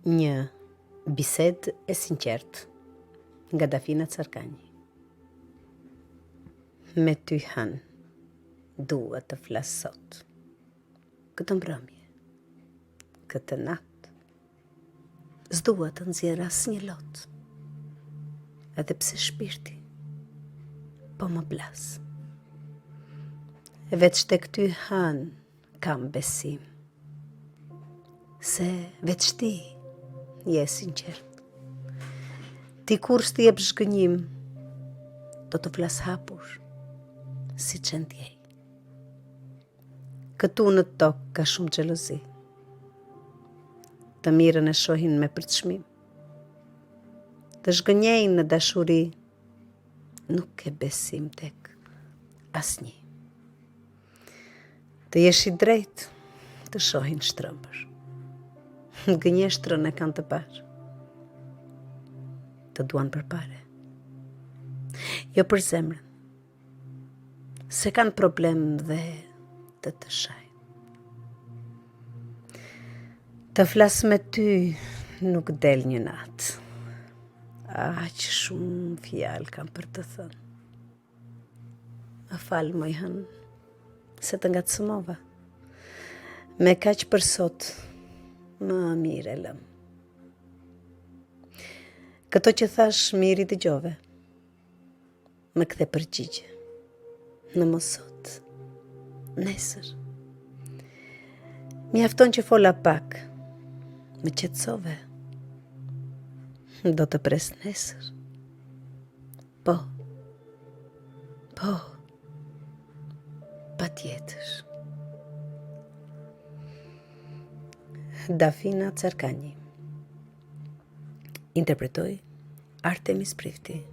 Një bisedë e sinqertë nga Dafina Carkanji. Me ty hënë, dua të flas sot. Këtë mbrëmje, këtë natë, s'dua të nxjerr asnjë lot. Edhe pse shpirti po më plas. E veç tek ty hënë, Kam besim se veç ti je e sinqertë. Ti kurrë s'të jep zhgënjim, do të flas hapur, siç e ndjej. Këtu në tokë ka shumë xhelozi. Të mirën e shohin me përçmim. Të zhgënjejnë në dashuri, nuk ke besim tek asnjë. Të jesh i drejtë, të shohin shtrëmbër. Gënjeshtrën e kanë të parë. Të duan për pare. Jo për zemrën. S'e kanë problem dhe të të shajnë. Të flas me ty nuk del një natë. Aq shumë fjalë kam për të thënë. Më fal, moj hënë, se të ngacmova. Me kaq për sot, më mirë e lëmë. Këto që thashë mirë i dëgjove, më kthe përgjigje, në mos sot, nesër. Mjafton që fola pak, më qetësove, do të pres nesër. Po. Po. Patjetër. Dafina Carkanji. Interpretoi Artemis Prifti.